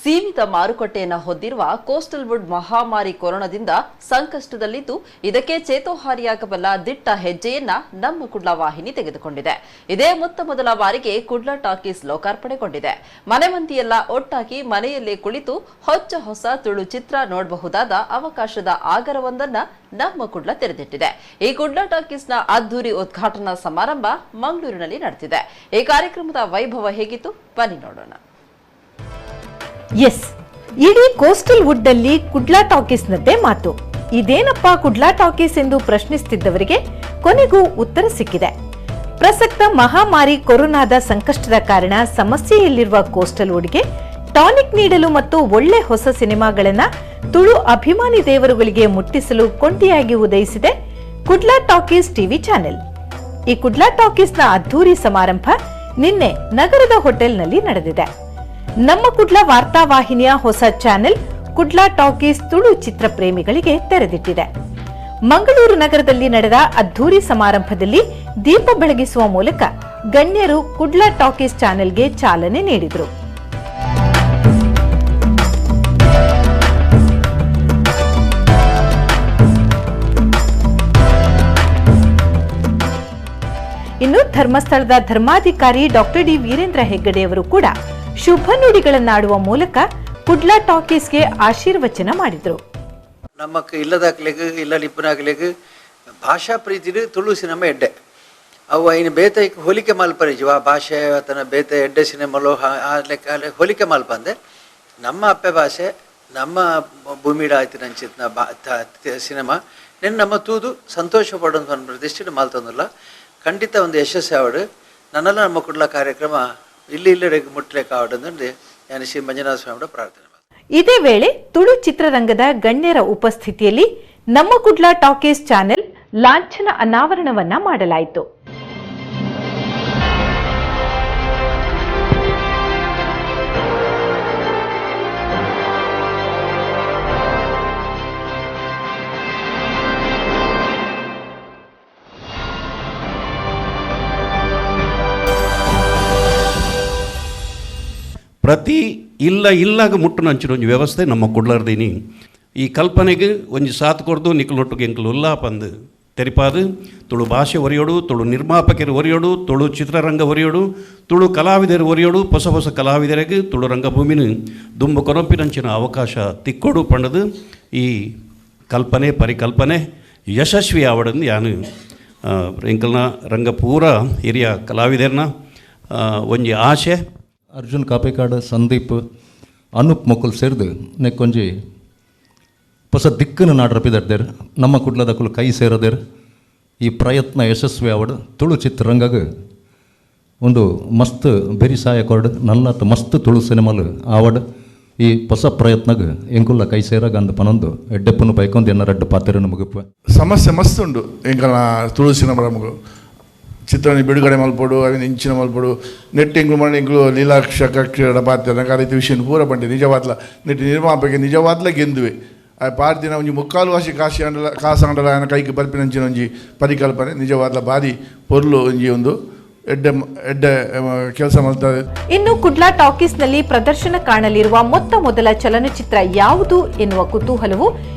ಸೀಮಿತ ಮಾರುಕಟ್ಟೆಯನ್ನು ಹೊಂದಿರುವ ಕೋಸ್ಟಲ್ ವುಡ್ ಮಹಾಮಾರಿ ಕೊರೋನಾದಿಂದ ಸಂಕಷ್ಟದಲ್ಲಿದ್ದು, ಇದಕ್ಕೆ ಚೇತೋಹಾರಿಯಾಗಬಲ್ಲ ದಿಟ್ಟ ಹೆಜ್ಜೆಯನ್ನ ನಮ್ಮ ಕುಡ್ಲ ವಾಹಿನಿ ತೆಗೆದುಕೊಂಡಿದೆ. ಇದೇ ಮೊತ್ತ ಮೊದಲ ಬಾರಿಗೆ ಕುಡ್ಲ ಟಾಕೀಸ್ ಲೋಕಾರ್ಪಣೆಗೊಂಡಿದೆ. ಮನೆ ಮಂದಿಯೆಲ್ಲ ಒಟ್ಟಾಗಿ ಮನೆಯಲ್ಲೇ ಕುಳಿತು ಹೊಚ್ಚ ಹೊಸ ತುಳು ಚಿತ್ರ ನೋಡಬಹುದಾದ ಅವಕಾಶದ ಆಗರವೊಂದನ್ನ ನಮ್ಮ ಕುಡ್ಲ ತೆರೆದಿಟ್ಟಿದೆ. ಈ ಕುಡ್ಲ ಟಾಕೀಸ್ನ ಅದ್ದೂರಿ ಉದ್ಘಾಟನಾ ಸಮಾರಂಭ ಮಂಗಳೂರಿನಲ್ಲಿ ನಡೆದಿದೆ. ಈ ಕಾರ್ಯಕ್ರಮದ ವೈಭವ ಹೇಗಿತ್ತು, ಬನ್ನಿ ನೋಡೋಣ. ಎಸ್, ಇಡೀ ಕೋಸ್ಟಲ್ ವುಡ್ ಅಲ್ಲಿ ಕುಡ್ಲಾ ಟಾಕೀಸ್ನದ್ದೇ ಮಾತು. ಇದೇನಪ್ಪಾ ಕುಡ್ಲಾ ಟಾಕೀಸ್ ಎಂದು ಪ್ರಶ್ನಿಸುತ್ತಿದ್ದವರಿಗೆ ಕೊನೆಗೂ ಉತ್ತರ ಸಿಕ್ಕಿದೆ. ಪ್ರಸಕ್ತ ಮಹಾಮಾರಿ ಕೊರೋನಾದ ಸಂಕಷ್ಟದ ಕಾರಣ ಸಮಸ್ಯೆಯಲ್ಲಿರುವ ಕೋಸ್ಟಲ್ ವುಡ್ಗೆ ಟಾನಿಕ್ ನೀಡಲು ಮತ್ತು ಒಳ್ಳೆ ಹೊಸ ಸಿನಿಮಾಗಳನ್ನ ತುಳು ಅಭಿಮಾನಿ ದೇವರುಗಳಿಗೆ ಮುಟ್ಟಿಸಲು ಕೊಂಡಿಯಾಗಿ ಉದಯಿಸಿದೆ ಕುಡ್ಲಾ talkies TV channel. ಈ ಕುಡ್ಲಾ ಟಾಕೀಸ್ನ ಅದ್ದೂರಿ ಸಮಾರಂಭ ನಿನ್ನೆ ನಗರದ ಹೋಟೆಲ್ನಲ್ಲಿ ನಡೆದಿದೆ. ನಮ್ಮ ಕುಡ್ಲ ವಾರ್ತಾ ವಾಹಿನಿಯ ಹೊಸ ಚಾನೆಲ್ ಕುಡ್ಲಾ ಟಾಕೀಸ್ ತುಳು ಚಿತ್ರ ಪ್ರೇಮಿಗಳಿಗೆ ತೆರೆದಿಟ್ಟಿದೆ. ಮಂಗಳೂರು ನಗರದಲ್ಲಿ ನಡೆದ ಅದ್ದೂರಿ ಸಮಾರಂಭದಲ್ಲಿ ದೀಪ ಬೆಳಗಿಸುವ ಮೂಲಕ ಗಣ್ಯರು ಕುಡ್ಲಾ ಟಾಕೀಸ್ ಚಾನೆಲ್ಗೆ ಚಾಲನೆ ನೀಡಿದರು. ಇನ್ನು ಧರ್ಮಸ್ಥಳದ ಧರ್ಮಾಧಿಕಾರಿ ಡಾಕ್ಟರ್ ಡಿ ವೀರೇಂದ್ರ ಹೆಗ್ಗಡೆಯವರು ಕೂಡ ಶುಭ ನುಡಿಗಳನ್ನಾಡುವ ಮೂಲಕ ಕುಡ್ಲಾ ಟಾಕೀಸ್ಗೆ ಆಶೀರ್ವಚನ ಮಾಡಿದರು. ನಮ್ಮ ಇಲ್ಲದಾಕ್ಲೆಗ್ ಇಲ್ಲ ಲಿಪ್ಪನಾಗ್ಲೆಗ್ ಭಾಷಾ ಪ್ರೀತಿಡು ತುಳು ಸಿನಿಮಾ ಎಡ್ಡೆ. ಅವು ಐನು ಬೇತೈಕ್ ಹೋಲಿಕೆ ಮಲ್ಪರಿಜು ಆ ಭಾಷೆ ಆತನ ಬೇತೆ ಎಡ್ಡೆ ಸಿನಿಮಲೋ ಹೋಲಿಕೆ ಮಲ್ಪಂದೆ ನಮ್ಮ ಅಪ್ಪೆ ಭಾಷೆ ನಮ್ಮ ಭೂಮಿಡ ಆಯ್ತು ನಂಚಿತ್ನ ಬಾ ಸಿನಿಮಾ ನೆನ್ ನಮ್ಮ ತೂದು ಸಂತೋಷ ಪಡೋದು ಅನ್ನೋ ಪ್ರತಿಷ್ಠೆ ಮಾಲ್ತಂದಿಲ್ಲ. ಖಂಡಿತ ಒಂದು ಯಶಸ್ಸು ಆವಡು ನನ್ನೆಲ್ಲ ನಮ್ಮ ಕುಡ್ಲ ಕಾರ್ಯಕ್ರಮ ಇಲ್ಲಿ ಇಲ್ಲೆಡೆಗೆ ಮುಟ್ಲಿಕ್ಕೆ ಆವಡಂದ್ರೆ ನಾನು ಶ್ರೀ ಮಂಜುನಾಥ ಸ್ವಾಮಿ ಪ್ರಾರ್ಥನೆ. ಇದೇ ವೇಳೆ ತುಳು ಚಿತ್ರರಂಗದ ಗಣ್ಯರ ಉಪಸ್ಥಿತಿಯಲ್ಲಿ ನಮ್ಮ ಕುಡ್ಲ ಟಾಕೀಸ್ ಚಾನೆಲ್ ಲಾಂಛನ ಅನಾವರಣವನ್ನ ಮಾಡಲಾಯಿತು. ಪ್ರತಿ ಇಲ್ಲ ಇಲ್ಲಾಗ ಮುಟ್ಟುನಂಚಿನ ಒಂಜಿ ವ್ಯವಸ್ಥೆ ನಮ್ಮ ಕುಡ್ಲರ್ದೀನಿ. ಈ ಕಲ್ಪನೆಗೆ ಒಂಜಿ ಸಾಥ್ ಕೊಡ್ದು ನಿಕ್ಲೊಟ್ಟಿಗೆ ಎಂಕುಲು ಉಲ್ಲಾಪಂದು ತೆರಿಪಾದು ತುಳು ಭಾಷೆ ಒರಿಯೋಡು, ತುಳು ನಿರ್ಮಾಪಕರು ಒರಿಯೋಡು, ತುಳು ಚಿತ್ರರಂಗ ಒರಿಯೋಡು, ತುಳು ಕಲಾವಿದರು ಒರಿಯೋಡು, ಹೊಸ ಹೊಸ ಕಲಾವಿದರಿಗೆ ತುಳು ರಂಗಭೂಮಿನ ದುಂಬು ಕೊರೊಂಪಿನಂಚಿನ ಅವಕಾಶ ತಿಕ್ಕೋಡು ಪಂಡದು ಈ ಕಲ್ಪನೆ ಪರಿಕಲ್ಪನೆ ಯಶಸ್ವಿ ಆವಡಂದು ಯಾನು ಎಂಕಲ್ನ ರಂಗ ಪೂರ ಹಿರಿಯ ಕಲಾವಿದರನ್ನ ಒಂಜಿ ಆಶೆ. ಅರ್ಜುನ್ ಕಾಪೇಕಾಡ್, ಸಂದೀಪ್, ಅನೂಪ್ ಮೊಕುಲ್ ಸೇರಿದು ನೆಕ್ಕೊಂಜಿ ಹೊಸ ದಿಕ್ಕನ್ನು ನಾಡ್ರಪಿದರ್ದೇರ್ ನಮ್ಮ ಕುಡ್ಲದಕ್ಕಲು ಕೈ ಸೇರದೇರ್. ಈ ಪ್ರಯತ್ನ ಯಶಸ್ವಿ ಆವಡು ತುಳು ಚಿತ್ರರಂಗಗೆ ಒಂದು ಮಸ್ತ್ ಬೆರಿಸಾಯ ಕೊರಡು ನಲ್ಲತ್ ಮಸ್ತ್ ತುಳು ಸಿನಿಮಾಲು ಆವಡ್. ಈ ಹೊಸ ಪ್ರಯತ್ನಗೆ ಎಂಕುಲ್ಲ ಕೈ ಸೇರಾಗ ಅಂದ ಪನೊಂದು ಎಡ್ಡೆಪ್ಪನು ಬೈಕೊಂದು ಎನ್ನ ರಡ್ಡು ಪಾತ್ರೆ ಮುಗಿಪ್ಪ. ಸಮಸ್ಯೆ ಮಸ್ತ್ ಉಂಡು ಎಂಕಲ್ನ ತುಳು ಸಿನಿಮಾ ನಮಗು ಚಿತ್ರನ ಬಿಡುಗಡೆ ಮಲ್ಪಡು, ಅವಿನ ಇಂಚಿನ ಮಲ್ಪಡು, ನೆಟ್ ಎಂಗ್ಳು ಮಾಡಿ ಎಂಗ್ಳು ಲೀಲಾಕ್ಷ ಕಕ್ಷರ ಪಾತ್ರ ಆ ರೀತಿ ವಿಷಯ ಪೂರ ಬಂಡಿ ನಿಜವಾದ್ಲ ನೆಟ್ ನಿರ್ಮಾಪಕ ನಿಜವಾದ್ಲ ಗೆಂದುವೆ. ಆ ಪಾರ್ದಿನ ಒಂಜಿ ಮುಕ್ಕಾಲು ವಾಸಿ ಕಾಸಿ ಅಂಡಲ ಕಾಸಾಂಡಲ ಆಯನ ಕೈಗೆ ಬರ್ಪಿನಂಚಿನ ಒಂಜಿ ಪರಿಕಲ್ಪನೆ ನಿಜವಾದ್ಲ ಭಾರಿ ಪೊರ್ಲು ಒಂಜಿ ಒಂದು ಎಡ್ಡೆ ಎಡ್ಡೆ ಕೆಲಸ ಮಾಡ್ತಾರೆ. ಇನ್ನು ಕುಡ್ಲಾ ಟಾಕೀಸ್ನಲ್ಲಿ ಪ್ರದರ್ಶನ ಕಾಣಲಿರುವ ಮೊತ್ತ ಮೊದಲ ಚಲನಚಿತ್ರ ಯಾವುದು ಎನ್ನುವ ಕುತೂಹಲವು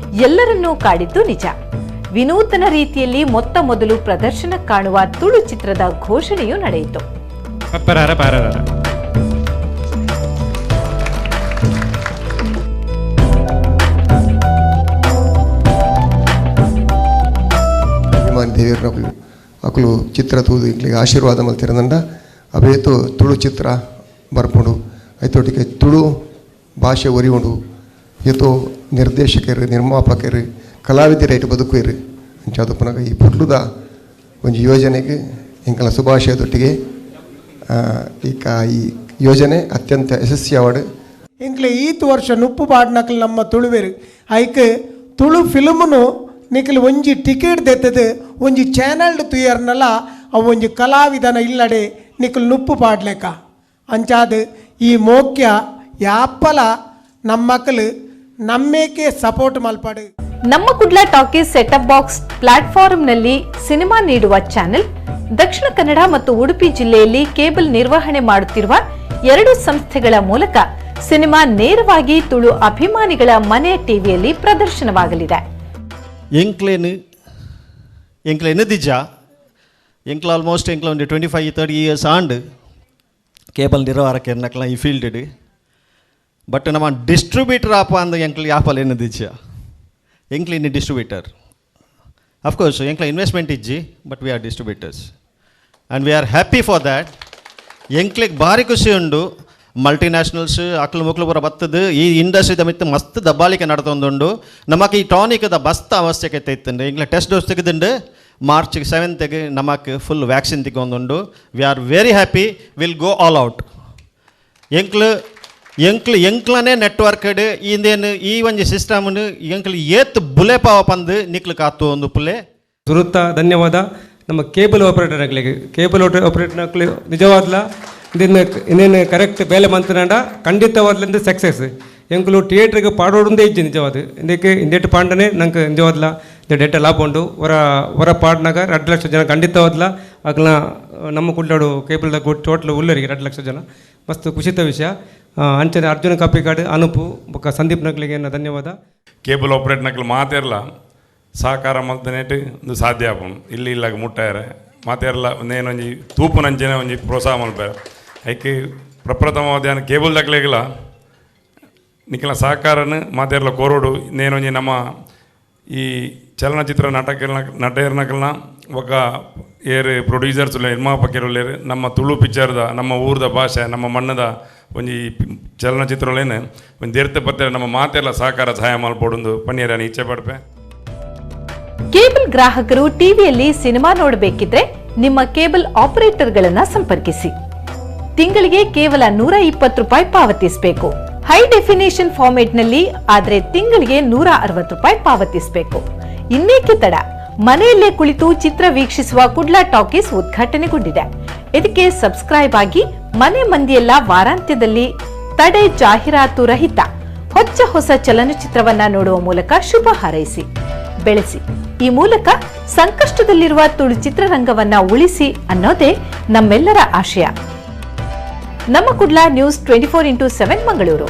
ಎಲ್ಲರನ್ನೂ ಕಾಡಿದ್ದು ನಿಜ. ವಿನೂತನ ರೀತಿಯಲ್ಲಿ ಮೊತ್ತ ಮೊದಲು ಪ್ರದರ್ಶನ ಕಾಣುವ ತುಳು ಚಿತ್ರದ ಘೋಷಣೆಯೂ ನಡೆಯಿತು. ಅಭಿಮಾನಿ ದೇವಿಯರು ಅಕುಲು ಚಿತ್ರ ತೂದು ಇಂಕ್ಲಿಗೆ ಆಶೀರ್ವಾದ ಮಲ್ತಿರದಂಡ ಅವೇತು ತುಳು ಚಿತ್ರ ಬರ್ಪುಂಡು, ಐತೊಟ್ಟಿಗೆ ತುಳು ಭಾಷೆ ಒರಿಯುಂಡು, ಏತೋ ನಿರ್ದೇಶಕರು ನಿರ್ಮಾಪಕರು ಕಲಾವಿದರೈಟ್ ಬದುಕುವಿರು ಅಂಚಾದ ಪುನಗ ಈ ಪುಟ್ಲುದ ಒಂಜಿ ಯೋಜನೆಗೆ ಎಂಕಲ ಶುಭಾಶಯದೊಟ್ಟಿಗೆ ಈಗ ಈ ಯೋಜನೆ ಅತ್ಯಂತ ಯಶಸ್ವಿ ಆವಡು. ಎಂಕ್ಲೆ ಈತ್ ವರ್ಷ ನುಪ್ಪು ಪಾಡ್ನಕಲ್ ನಮ್ಮ ತುಳುವೆರು ಐಕ್ ತುಳು ಫಿಲ್ಮ್ನು ನಿಕ್ಲು ಒಂಜಿ ಟಿಕೆಟ್ ದೆತ್ತದು ಒಂಜಿ ಚಾನಲ್ಡ್ ತುಯರ್ನಲ್ಲ ಅವು ಒಂಜಿ ಕಲಾವಿದನ ಇಲ್ಲಡೆ ನಿಕ್ಲು ನುಪ್ಪು ಪಾಡ್ಲೆಕ ಅಂಚಾದ ಈ ಮೋಕ್ಯ ಯಾಪಲ ನಮ್ಮಕ್ಕಲು ನಮ್ಮೇಕೆ ಸಪೋರ್ಟ್ ಮಲ್ಪಾಡು. ನಮ್ಮ Kudla talkies setup box ಪ್ಲಾಟ್ಫಾರಂನಲ್ಲಿ cinema ನೀಡುವ ಚಾನೆಲ್ ದಕ್ಷಿಣ ಕನ್ನಡ ಮತ್ತು ಉಡುಪಿ ಜಿಲ್ಲೆಯಲ್ಲಿ ಕೇಬಲ್ ನಿರ್ವಹಣೆ ಮಾಡುತ್ತಿರುವ ಎರಡು ಸಂಸ್ಥೆಗಳ ಮೂಲಕ ಸಿನಿಮಾ ನೇರವಾಗಿ ತುಳು ಅಭಿಮಾನಿಗಳ ಮನೆ ಟಿವಿಯಲ್ಲಿ ಪ್ರದರ್ಶನವಾಗಲಿದೆ. ಎಂಕ್ಲೇನು ಎಂಕ್ಲೇನು ದಿಜ ಎಂಕ್ಲ ಆಲ್ಮೋಸ್ಟ್ ಎಂಕ್ಲ ಒಂದು 25-30 ಇಯರ್ಸ್ ಆಂಡ್ ಕೇಬಲ್ ನಿರ್ವಾರಕ್ಕೆ ನಕ್ಲ ಈ ಫೀಲ್ಡ್. ಬಟ್ ನಮ್ಮ ಡಿಸ್ಟ್ರಿಬ್ಯೂಟರ್ ಆಪ ಅಂದ ಎಂಕ್ಲ ಯಾಪಲ್ ಏನು ದಿಜ್ಜ ಎಂಕ್ಲ ಇನ್ನು ಡಿಸ್ಟ್ರಿಬ್ಯೂಟರ್. ಅಫ್ಕೋರ್ಸ್ ಎಂಕ್ಲ ಇನ್ವೆಸ್ಟ್ಮೆಂಟ್ ಇಜ್ಜಿ, but we are distributors and we are happy for that. ಎಂಕ್ಲೆಗ್ ಭಾರಿ ಖುಷಿ ಉಂಡು. ಮಲ್ಟಿನ್ಯಾಷನಲ್ಸ್ ಅಕ್ಲು ಮುಕ್ಲು ಪೂರ ಬತ್ತದು ಈ ಇಂಡಸ್ಟ್ರಿದ ಮಿತ್ತು ಮಸ್ತ್ ದಬ್ಬಾಳಿಕೆ ನಡತೊಂದುಂಡು. ನಮಕ್ ಈ ಟಾನಿಕ್ದ ಬಸ್ತ ಅವಶ್ಯಕತೆ ಇತ್ತುಂಡು. ಎಂಕ್ಲ ಟೆಸ್ಟ್ ಡೋಸ್ ತೆಗೆದುಂಡು. ಮಾರ್ಚ್ 7ಗೆ ನಮಕ್ ಫುಲ್ ವ್ಯಾಕ್ಸಿನ್ ತಿಕ್ಕೊಂದುಂಡು. We are very happy, will go all out. ಎಂಕ್ಲು ಎಂಕ್ಲು ಎಂಕ್ಲನೇ ನೆಟ್ವರ್ಕ್ ಇಂದೇನು ಈ ಒಂಜಿ ಸಿಸ್ಟಮ್ನು ಎಂಕ್ಲು ಏತ್ ಬುಲೆಪಾವ ಪಂದು ನಿಕ್ಲು ಕಾತು ಒಂದು ಪುಲೆ. ಸುರುತ್ತ ಧನ್ಯವಾದ ನಮ್ಮ ಕೇಬಲ್ ಆಪರೇಟರ್ ಆಗ್ಲಿಕ್ಕೆ. ಕೇಬಲ್ ಆಪರೇಟರ್ ಆಗ್ಲಿ ನಿಜವಾದ್ಲ ಇದನ್ನು ಇನ್ನೇನು ಕರೆಕ್ಟ್ ಬೇಲೆ ಮಂತನಾಂಡ ಖಂಡಿತವಾದ್ಲಿಂದ ಸಕ್ಸಸ್. ಎಂಕುಲು ಥಿಯೇಟ್ರಿಗೆ ಪಾಡೋಡಂದೇ ಇಜ್ಜಿ ನಿಜವಾದ. ಇದಕ್ಕೆ ಇಂದೇಟು ಪಾಂಡನೆ ನಂಗೆ ನಿಜವಾದ್ಲ ಡೆಟ್ಟ ಲಾಭ ಉಂಡು. ಹೊರ ಹೊರ ಪಾಡ್ನಾಗ 2 ಲಕ್ಷ ಜನ ಖಂಡಿತವಾದ್ಲ ಅಗ್ಲ ನಮ್ಮ ಕುಡ್ಲಾಡು ಕೇಬಲ್ದ ಟೋಟ್ಲ್ ಉಲ್ಲರಿಗೆ 2 ಲಕ್ಷ ಜನ, ಮಸ್ತ್ ಖುಷಿತ ವಿಷಯ. ಅಂಚನೆ ಅರ್ಜುನ ಕಾಪಿಕಾಡು, ಅನುಪು ಬೊಕ್ಕ ಸಂದೀಪ್ ನಕ್ಲಿಗೆ ಧನ್ಯವಾದ. ಕೇಬಲ್ ಆಪರೇಟ್ ನಕ್ಲು ಮಾತೆರ್ಲ ಸಹಕಾರ ಮಲ್ತನೇಟ್ ಒಂದು ಸಾಧ್ಯ ಆಪುಂಡು. ಇಲ್ಲಿ ಇಲ್ಲಾಗ ಮುಟ್ಟಾಯರೆ ಮಾತೆರ್ಲ ಒಂದೇನೊಂಜಿ ತೂಪುನಂಚನೆ ಒಂಜಿ ಪ್ರೋತ್ಸಾಹ ಮಲ್ಪೆರೆ. ಐಕ್ ಪ್ರಪ್ರಥಮವಾದ ಕೇಬಲ್ ದಕ್ಲೆಗಿಲ್ಲ ನಿಖಲ ಸಹಕಾರನ ಮಾತೆರ್ಲ ಕೋರೋಡು. ಇನ್ನೇನೊಂಜಿ ನಮ್ಮ ಈ ಚಲನಚಿತ್ರ ನಾಟಕ ನಟೇರ್ನಕಲ್ನ ఒక ಏರು ಪ್ರೊಡ್ಯೂಸರ್ಸ್ ಉಲ್ಲೇರು, ನಿರ್ಮಾಪಕರು, ನಮ್ಮ ತುಳು ಪಿಕ್ಚರ್ದ ನಮ್ಮ ಊರ್ದ ಭಾಷೆ ನಮ್ಮ ಮಣ್ಣದ ಒಂಜಿ ಚಲನಚಿತ್ರಲೇನು ಒಂಜಿ ದೇರ್ತ ಪತ್ತೆ ನಮ್ಮ ಮಾತೆಲ್ಲ ಸಹಕಾರ ಸಹಾಯ ಮಲ್ಪೊಡುಂದು ಪನ್ನೀರನ್ನು ಇಚ್ಛೆ ಪಡ್ಪೆ. ಕೇಬಲ್ ಗ್ರಾಹಕರು ಟಿವಿಯಲ್ಲಿ ಸಿನಿಮಾ ನೋಡಬೇಕಿದ್ರೆ ನಿಮ್ಮ ಕೇಬಲ್ ಆಪರೇಟರ್ಗಳನ್ನ ಸಂಪರ್ಕಿಸಿ. ತಿಂಗಳಿಗೆ ಕೇವಲ 120 ರೂಪಾಯಿ ಪಾವತಿಸಬೇಕು. ಹೈ ಡೆಫಿನೇಷನ್ ಫಾರ್ಮೇಟ್ನಲ್ಲಿ ಆದರೆ ತಿಂಗಳಿಗೆ 160 ರೂಪಾಯಿ ಪಾವತಿಸಬೇಕು. ಇನ್ನೇಕೆ ತಡ? ಮನೆಯಲ್ಲೇ ಕುಳಿತು ಚಿತ್ರ ವೀಕ್ಷಿಸುವ ಕುಡ್ಲಾ ಟಾಕೀಸ್ ಉದ್ಘಾಟನೆಗೊಂಡಿದೆ. ಇದಕ್ಕೆ ಸಬ್ಸ್ಕ್ರೈಬ್ ಆಗಿ ಮನೆ ಮಂದಿಯೆಲ್ಲ ವಾರಾಂತ್ಯದಲ್ಲಿ ತಡೆ ಜಾಹೀರಾತು ರಹಿತ ಹೊಚ್ಚ ಹೊಸ ಚಲನಚಿತ್ರವನ್ನ ನೋಡುವ ಮೂಲಕ ಶುಭ ಹಾರೈಸಿ, ಬೆಳೆಸಿ. ಈ ಮೂಲಕ ಸಂಕಷ್ಟದಲ್ಲಿರುವ ತುಳು ಚಿತ್ರರಂಗವನ್ನ ಉಳಿಸಿ ಅನ್ನೋದೇ ನಮ್ಮೆಲ್ಲರ ಆಶಯ. ನಮ್ಮ ಕುಡ್ಲಾ ನ್ಯೂಸ್ 24x7 Mangaluru.